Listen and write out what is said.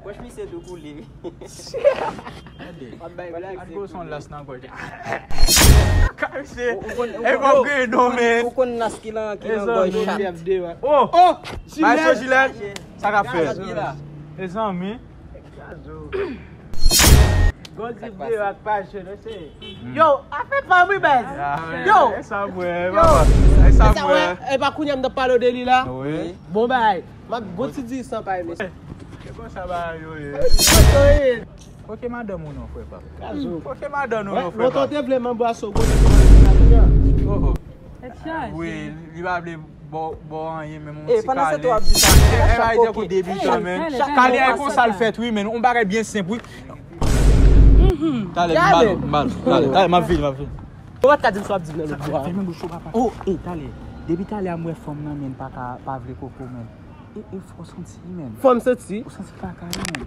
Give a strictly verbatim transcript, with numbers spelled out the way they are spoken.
Pòch misye tou koule. Gade. W ap bay blag. Gade gwo son las nan gòj. Ou konn- ou konn- ou konn- ou konn nas ki lan ki lan gòj chat. Oh! Maestro Jilèt, sa k ap fèt? Gaz la. Mezanmi. Gòj deyò ak pa jèn, se. Yo, afè pa wi bèz. Yo. E sa vre, Yo. papa. E sa Sa vre. E pa kounye a m t ap pale de li la. Wi. Bon bagay. M ap bon ti di san pa eme. E konsa bagay yo ye. Kote madanm ou non, frè pa? Kote madanm ou non, frè Lontan pa? Te vle manbo a so gwo. Oh, oh. Tèt chaje. Wi, li pa vle bò bò anyen menm yon E ti pandan se kale. tou ap di sa. E bagay de kou debitan Hey, men. talè, Kale talè, a e konsa l talè. Fèt wi men. On bagay byen senp wi. Talè m bal, m bal. Talè, talè, m ap vini, m ap vini. Ou pa t ka di m sa w ap di m nan lòt bò a. Fèmen bouch ou papa. Oh, e talè. Depi talè a m wè fanm nan men pa ka pa vle koko men. E e fò santi men. Fò m santi. Ou santi pa ka men.